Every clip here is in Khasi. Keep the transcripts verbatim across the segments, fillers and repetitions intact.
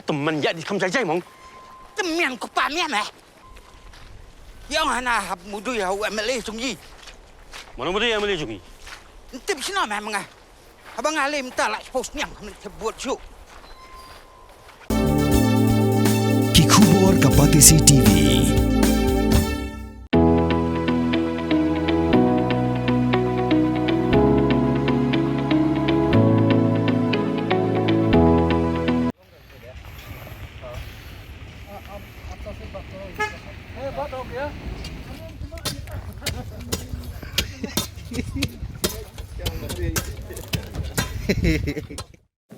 Tymmen ïa di kham jai jai mong. Tymmen ko pa mian eh. Ïa nga na hap mudui ha u M L A jong i. Mano mudui M L A jong i? Ntip sino meh menga. Haba nga lem ta la post niang men te buat ju. Ki khubor ka Batesi T V.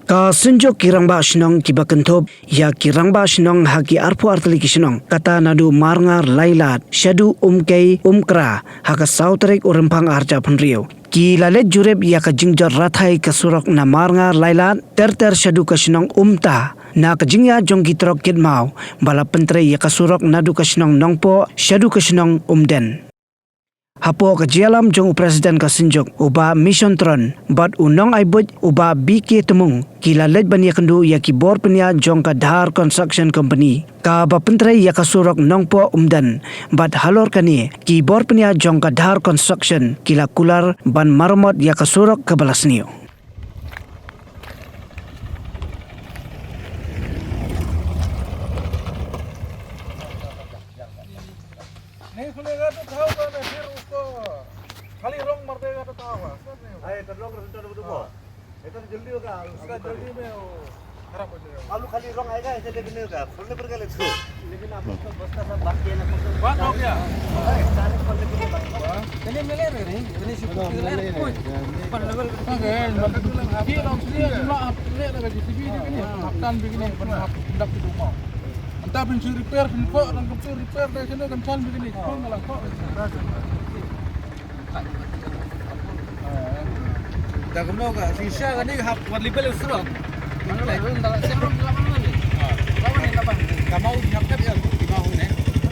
Ka Synjuk ki Rangbah Shnong kiba kynthup ïa ki Rangbah Shnong ha ki arphew artylli ki shnong, kata naduh Marngar Lailad shaduh Umkei Umkra ha ka saw tarik u Rymphang arhajar arphew hynriew, ki la leit jurip ïa ka jingjot rathai ka surok na Marngar Lailad ter ter shaduh ka shnong Umta, na ka jingïaid jong ki trok kit maw ba la pyntrei ïa ka surok naduh ka shnong Nongpoh shaduh ka shnong Umden. Hapoh ka jingïalam jong u President ka Synjuk, u Bah Mission Tron, bad u nongai buit u Bah B K Tmung, ki la leit ban ïakynduh ïa ki bor pynïaid jong ka Dhar Construction Company kaba pyntrei ïa ka surok Nongpoh Umden, bad halor kane ki bor pynïaid jong ka Dhar Construction ki la kular ban maramot ïa ka surok kaba la sniew. नहीं खुलेगा तो क्या होगा ना, फिर उसको खाली रंग मर देगा तो क्या होगा? अरे, कर लो, कर लो, कर लो। हाँ। ये तो जल्दी होगा। उसका जल्दी में वो खराब हो जाएगा। आलू खाली रंग आएगा, ऐसे लेके नहीं होगा। खोलने पर क्या लेते हो? लेकिन आप उसको बस्ता सब बात किया ना, कुछ बात हो गया। अरे, सारे खोलने के लिए बात। Kani mele re ni, kani si putih re, put. Pan level. Kan kan, makan dulu lah. Dia langsung dia cuma hap lek lah bagi sibi dia ni. Makan begini, pernah hap hendak di rumah. Entah pun si repair, pun kok, dan keptu repair dari sini kan can begini. Kau malah kok. Dah kemau ka, sisa kani hap wan libel usra. Mana lah, dalam serong dalam mana ni? Lawan ni kapan? Kamau hap tep ya, di bawah ni.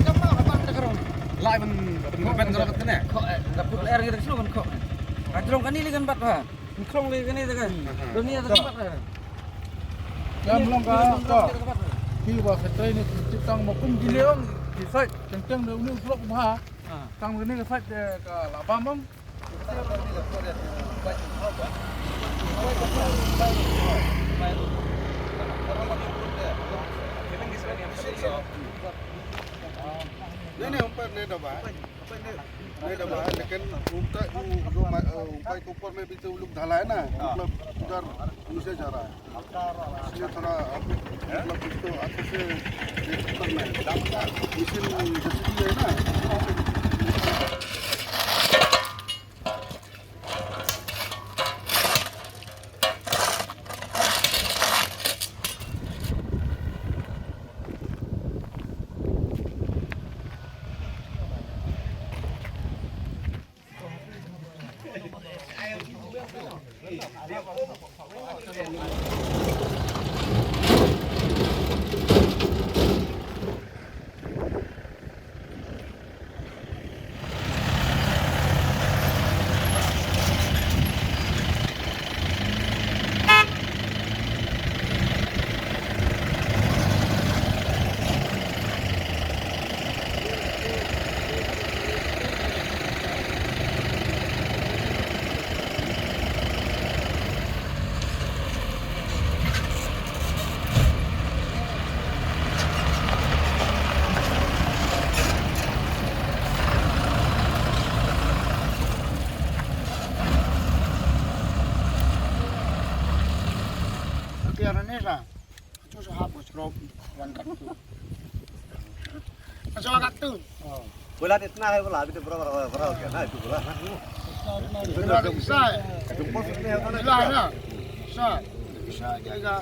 Kamau kapan tak kerong? Lai ban ban ban dalam kat ni. Kok eh, dapur air kita kesuruh kan kok. Kajrong kani li kan bat ha. Krong li kani ta kan. Dunia ta kan bat ha. Jam long ka ka. Ki ba ka trai ni ki tang ma kum ki leong ki sai teng teng da uni blok ba. Tang kani ka sai ka la bam bam. Ni ni umpat ni da ba. Ni da ba, lekin umtai u, u, umpai tu por me bitu uluk dhalai na. Umpai pudar usia jara. Sini thora, umpai bitu aku se, mesin J C B na. Acho sa hap ko skrob wan kat tu. Acho kat tu. Bola itna hai bola, abhi to bura bura bura ho gaya na, itu bola. Bola to isa hai. Bola hai na. Isa, isa jayega.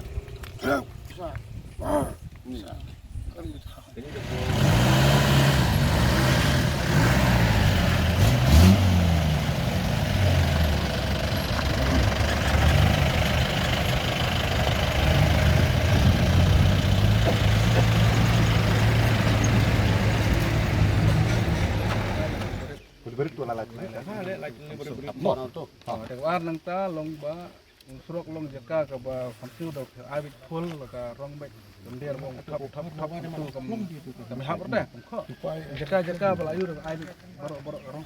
Isa. Isa. Te war nangta long ba u surok long jaka kaba kham siew da ka abit phul la ka rong bek. Kam der bong thap thap thap tu kam kam hap rta. Jaka jaka ba la ïur ai baroh baroh ka rong.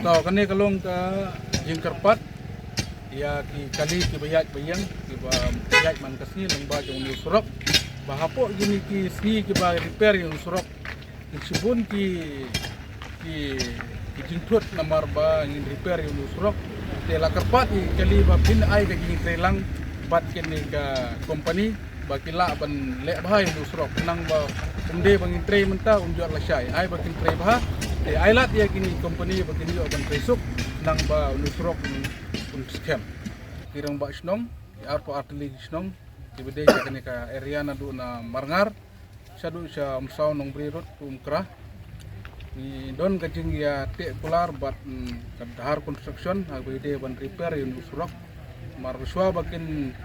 To, kane ka long ka jingkyrpad ïa ki kali kiba ïaid ba ïeng, kiba ïaid man ka sngi lyngba jong une u surok, ba hapoh kine ki sngi kiba repair ïa u surok, ki shibun ki, ki, ki jingthut namar ba ngin repair ïa une u surok. Te la kyrpad ïa ki kali ba phin ai ka jingtreilang bad kane ka company ba ki lah ban leh bha ïa une u surok, khnang ba um dei ba ngin trei mynta un jot lashai, ai ba kin trei bha. Te ai lad ïa kine ki company ba kin ïoh ban trei suk, khnang ba une u surok un, un skhem. Ki rangbah shnong, ki arphew artylli ki shnong kiba dei ïa kane ka area naduh na Marngar shaduh sha Umsaw Nongbri Road to Umkra, ngi don ka jingïateh kular bad, mm, ka Dhar Construction ha kaba ïadei ban repair ïa une u surok. Namar shuwa ba kin,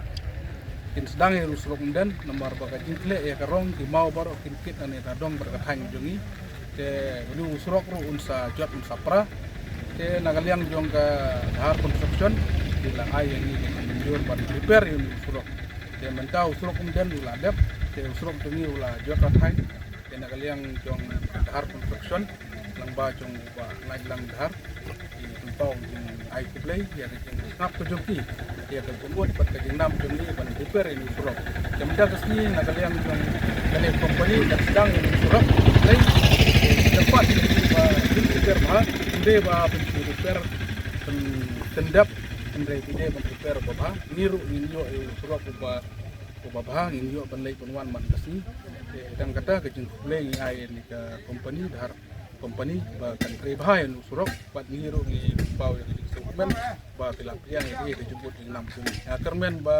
kin sdang ïa une u surok ym don, namar ba ka jingkhleh ïa ka rong, ki maw baroh kin kit na ne ka dong bad ka thaiñ jong ngi. Te une u surok ruh un sa jot un sa pra. Te na ka liang jong ka Dhar Construction ki la ai ïa ngi ka jingmynjur ban repair ïa une u surok. Te mynta u surok ym don, u la dep, te u surok jong ngi u la jot ka thaiñ. Te na ka liang jong ka Dhar Construction, lyngba jong u Bah Laitlang Dhar, ki pynpaw jing ai khublei ïa ka jingsngap ka jong ki, ïa ka jingmut bad ka jingnam jong ngi ban repair ïa une u surok. Te mynta ka sngi na ka liang jong kane ka company ka sdang ïa une u surok, te ki kyrpad ba kin repair bha, ym dei ba phin repair pyn, pyndep, hynrei ki dei ban repair ba bha. Ngi ruh ngin ïoh ïa u surok uba, uba bha, ngin ïoh ban leit ban wan man ka sngi. Te tang kata ka jingkhublei ngi ai ïa kane ka company, Dhar Company, ba kan trei bha ïa une u surok, bad ngi ruh ngi pynpaw ïa ka jingsngewkmen ba ki la pdiang ïa ka jingmut jingnam jong ngi. Nga kyrmen ba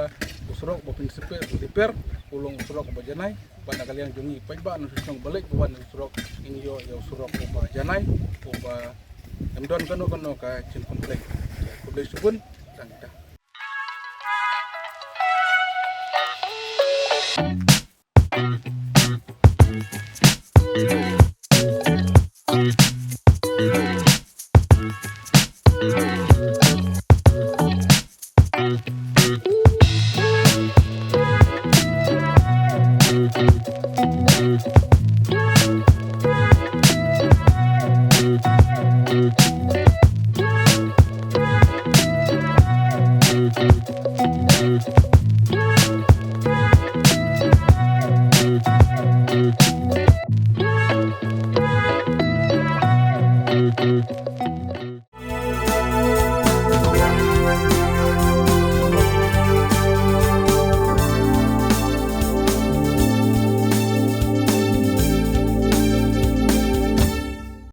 u surok ba phin repair, repair u long u surok uba janai, bad na ka liang jong ngi paidbah nongshong shnong ba leit ba wan ïa u surok, ngin ïoh ïa u surok uba janai, uba ym don kano kano ka jingcomplain. Khublei shibun, tang kata.